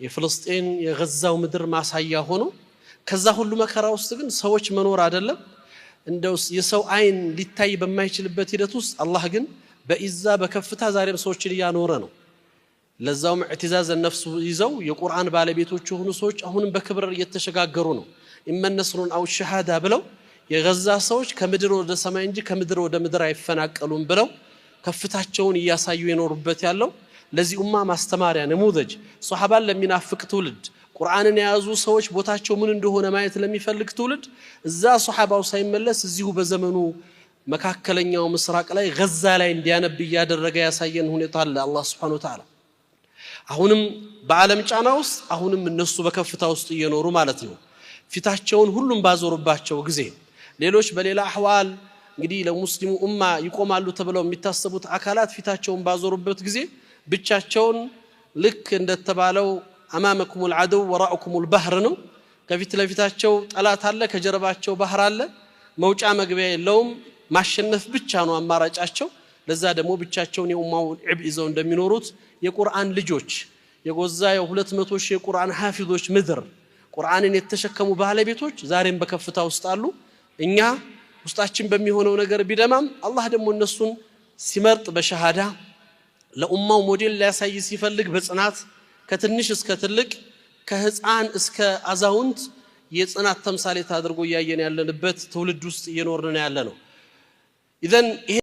የፍልስጤን የገዛው ምድር ማሳያ ሆኖ ከዛ ሁሉ መከራ ውስጥ ግን ሰዎች መኖር አይደለም እንደው የሰው አይን ሊታይ በማይችልበት ሂደት ውስጥ አላህ ግን በኢዛ በከፍታ ዛሬም ሰዎችን እያኖረ ነው። ለዛውም اعتزاز النفس ይዘው የቁርአን ባለቤቶች የሆኑ ሰዎች አሁንም በክብር እየተሸጋገሩ ነው። إما نصر أو شهادة ብለው የገዛ ሰዎች ከምድር ወደ ሰማይ እንጂ ከምድር ወደ ምድር አይፈናቀሉም ብለው ከፍታቸውን እያሳዩ የኖሩበት ያለው ለዚህ ኡማ ማስተማሪያ نموذج፣ ሶሐባን ለሚናፍቅ ትውልድ፣ ቁርአንን የያዙ ሰዎች ቦታቸው ምን እንደሆነ ማየት ለሚፈልግ ትውልድ፣ እዛ ሶሐባው ሳይመለስ እዚሁ በዘመኑ መካከለኛው ምስራቅ ላይ ገዛ ላይ እንዲያነብ እያደረገ ያሳየን ሁኔታ አለ አላህ سبحانه وتعالى። አሁንም በዓለም ጫና ውስጥ አሁንም እነሱ በከፍታ ውስጥ እየኖሩ ማለት ነው። ፊታቸውን ሁሉም ባዞሩባቸው ጊዜ፣ ሌሎች በሌላ أحوال እንግዲህ ለሙስሊሙ ኡማ ይቆማሉ ተብለው የሚታሰቡት አካላት ፊታቸውን ባዞሩበት ጊዜ ብቻቸውን ልክ እንደተባለው أمامكم العدو وراءكم البحر ነው። ከፊት ለፊታቸው ጠላት አለ፣ ከጀርባቸው ባህር አለ። መውጫ መግቢያ የለውም። ማሸነፍ ብቻ ነው አማራጫቸው። ለዛ ደግሞ ብቻቸውን የኡማውን عبء ይዘው እንደሚኖሩት የቁርአን ልጆች፣ የጎዛ የ200,000 የቁርአን ሐፊዞች ምድር፣ ቁርአንን የተሸከሙ ባለቤቶች ዛሬም በከፍታ ውስጥ አሉ። እኛ ውስጣችን በሚሆነው ነገር ቢደማም አላህ ደግሞ እነሱን ሲመርጥ በሸሃዳ፣ ለኡማው ሞዴል ሊያሳይ ሲፈልግ በጽናት፣ ከትንሽ እስከ ትልቅ፣ ከህፃን እስከ አዛውንት የጽናት ተምሳሌት አድርጎ እያየን ያለንበት ትውልድ ውስጥ እየኖርን ያለ ነው። إذن ይሄ